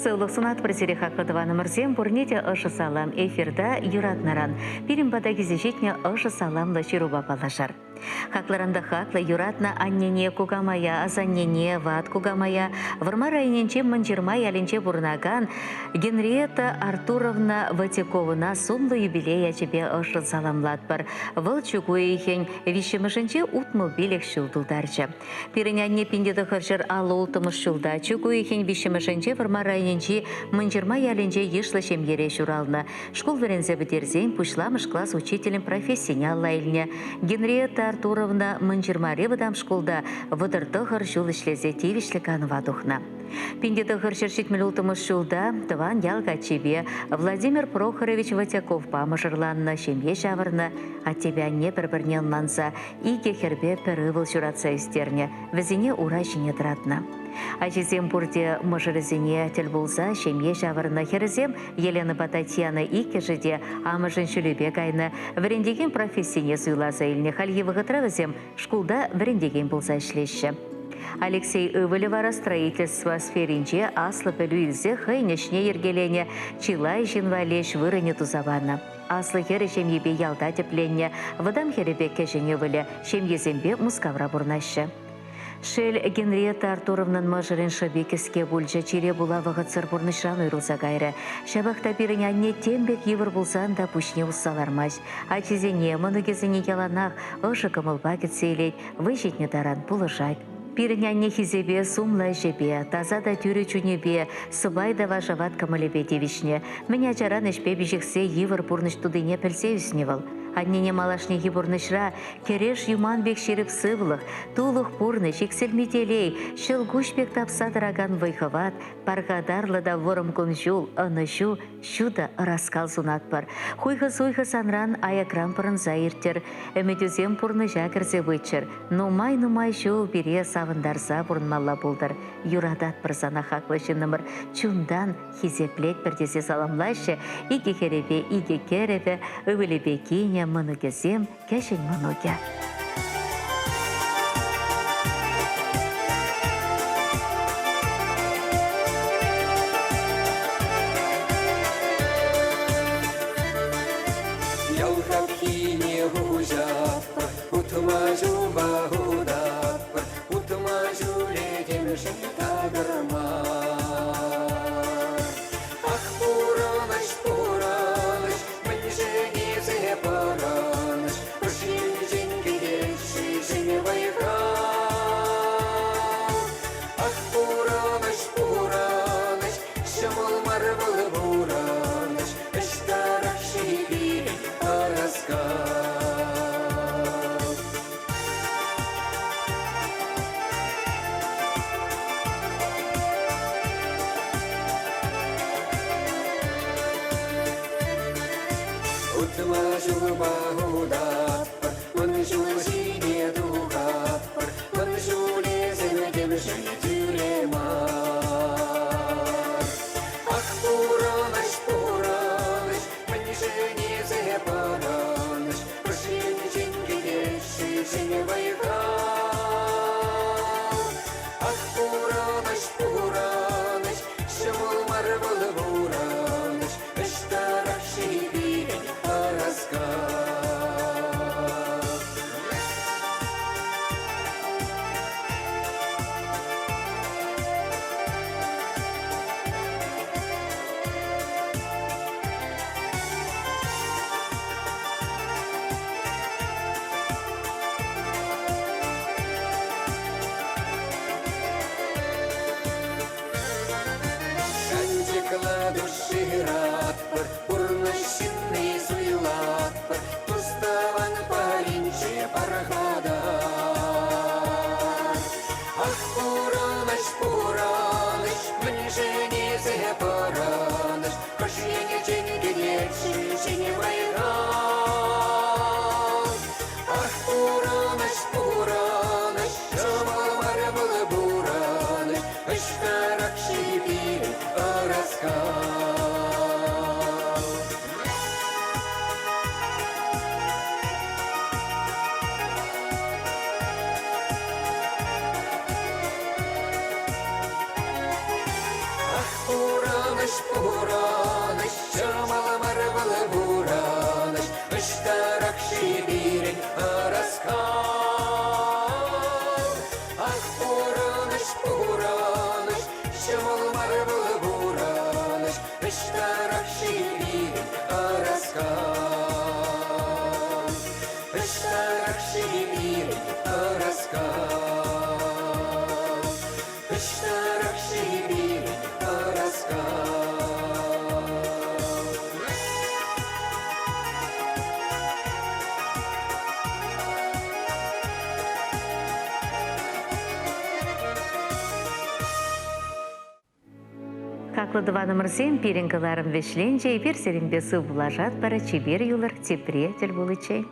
Сывлӑх сунатпӑр сире хаклӑ тӑванӑмӑрсем, пурне те ӑшӑ салам эфирта юратнӑран. Пирӗн пата килсе ҫитнӗ ӑшӑ саламлӑ ҫырупа паллашар. Хаклӑран та хаклӑ юратнӑ аннене, кукамая, асаннене, ват кукамая, Вӑрмар районӗнчи Мӑнҫырма ялӗнче пурӑнакан Генриетта Артуровна Ватяковӑна сумлӑ юбилей ячӗпе ӑшшӑн саламлатпӑр. Вӑл чӳк уйӑхӗн виҫҫӗмӗшӗнче 65 ҫул тултарчӗ. Пирӗн анне 1956 ҫулта чӳк уйӑхӗн виҫҫӗмӗшӗнче Вӑрмар районӗнчи Мӑнҫырма ялӗнче йышлӑ ҫемьере ҫуралнӑ. Шкул вӗренсе пӗтерсен пуҫламӑш класс учителӗн профессине алла илнӗ. Генриетта Артуровна Мӑнҫырмари вӑтам шкулта 39 ҫул ӗҫлесе тивӗҫлӗ канӑва тухнӑ. 1976 ҫулта тӑван ял каччипе Владимир Прохорович Ватяковпа мӑшӑрланнӑ, ҫемье ҫавӑрнӑ. Аттепе анне пӗр-пӗрне ӑнланса икӗ хӗрпе пӗр ывӑл ҫуратса ӳстернӗ, вӗсене ура ҫине тӑратнӑ. Ачисем пурте мӑшӑрӗсене тӗл пулса ҫемье ҫавӑрнӑ. Хӗрӗсем Еленӑпа Татьяна иккӗшӗ те амӑшӗн ҫулӗпе кайнӑ, вӗрентекен профессине суйласа илнӗ. Хальхи вӑхӑтра вӗсем шкулта вӗрентекен пулса ӗҫлеҫҫӗ. Алексей ывӑлӗ вара строительство сферинче аслӑ пӗлӳ илсе хӑйӗн ӗҫне йӗркеленӗ, чылай ҫын валли ӗҫ вырӑнӗ туса панӑ. Аслӑ хӗрӗ ҫемйипе ялта тӗпленнӗ, вӑтам хӗрӗпе кӗҫӗн ывӑлӗ ҫемьесемпе Мускавра пурӑнаҫҫӗ. Шел, Генриетта Артуровнӑн мӑшӑрӗн шӑпи кӗске пулчӗ, чире пула вӑхӑтсӑр пурнӑҫран уйрӑлса кайрӗ. Ҫапах та пирӗн анне тем пек йывӑр пулсан та пуҫне усса лармасть. Ачисене, мӑнукӗсене яланах ӑшӑ кӑмӑлпа кӗтсе илет, вӑй ҫитнӗ таран пулӑшать. Пирӗн анне хисепе сумлӑ ӗҫӗпе, таса та тӳрӗ чунӗпе, сӑпай та вашават кӑмӑлӗпе тивӗҫнӗ. Мӗн ачаран ӗҫпе пиҫӗхсе йывӑр пурнӑҫ тутине пӗлсе ӳснӗ вӑл. Аннене малашнехи пурнӑҫра кӗреш юман пек ҫирӗп сывлӑх, тулӑх пурнӑҫ, иксӗлми телей, ҫӑл куҫ пек тапса тӑракан вӑй-хӑват, пархатарлӑ та вӑрӑм кун-ҫул, ӑнӑҫу, ҫутӑ ӑраскал сунатпӑр. Хуйхӑ-суйхӑ санран аякран пӑрӑнса ирттӗр, ӗмӗтӳсем пурнӑҫа кӗрсе пыччӑр. Нумай-нумай ҫул пире савӑнтарса пурӑнмалла пултӑр. Юрататпӑр сана, хаклӑ ҫыннӑмӑр, чунтан хисеплетпӗр тесе саламлаҫҫӗ икӗ хӗрӗпе икӗ кӗрӗвӗ, ывӑлӗпе кинӗ, мӑнукӗсем, кӗҫӗн мӑнукӗ. Ял хапхине хуҫатпӑр, утма ҫулпа утатпӑр, утма ҫулӗ темшӗн такӑр мар. Ах, пурӑнӑҫ, пурӑнӑҫ, мӗншӗн эсӗ пӑрӑнӑҫ, ӑшшинчен кӗтет-ши ҫӗнӗ вӑй-хал? Ах, пурӑнӑҫ, пурӑнӑҫ, ҫӑмӑл мар вӑл пурӑнӑҫ, ӑҫтарах-ши пирӗн ӑраскал? Утма ҫулпа утатпӑр, мӑн ҫул ҫине тухатпӑр, мӑн ҫулӗсем темшӗн тӳре мар. Ах, пурӑнӑҫ, пурӑнӑҫ, мӗншӗн эсӗ пӑрӑнӑҫ, ӑшшинчен кӗтет-ши ҫӗнӗ вӑй-хал? Ах, пурӑнӑҫ, пурӑнӑҫ, ҫӑмӑл мар вӑл пурӑнӑҫ, ӑҫтарах-ши пирӗн ӑраскал? Шанчӑклӑ душиратпӑр, пурнӑҫ ҫынни суйлатпӑр, тус-тӑван паринче пархатар. Ах, пурӑнӑҫ, пурӑнӑҫ, мӗншӗн эсӗ пӑрӑнӑҫ, хӑш енчен кӗтет-ши ҫӗнӗ вӑй-хал? Ах, пурӑнӑҫ, пурӑнӑҫ, ҫӑмӑл мар вӑл пурӑнӑҫ, ӑҫтарах-ши пирӗн ӑраскал? Ах, пурӑнӑҫ, пурӑнӑҫ, ҫӑмӑл мар вӑл пурӑнӑҫ, ӑҫтарах-ши пирӗн ӑраскал? Ах, пурӑнӑҫ, пурӑнӑҫ, ҫӑмӑл мар вӑл пурӑнӑҫ, ӑҫтарах-ши пирӗн ӑраскал? Ӑҫтарах-ши пирӗн ӑраскал? Ӑҫтарах-ши пирӗн ӑраскал? Хаклӑ тӑванӑмӑрсем, пирӗн кӑларӑм вӗҫленчӗ. Эпир сирӗнпе сывпуллашатпӑр. Чипер юлӑр, тепре тӗл пуличчен.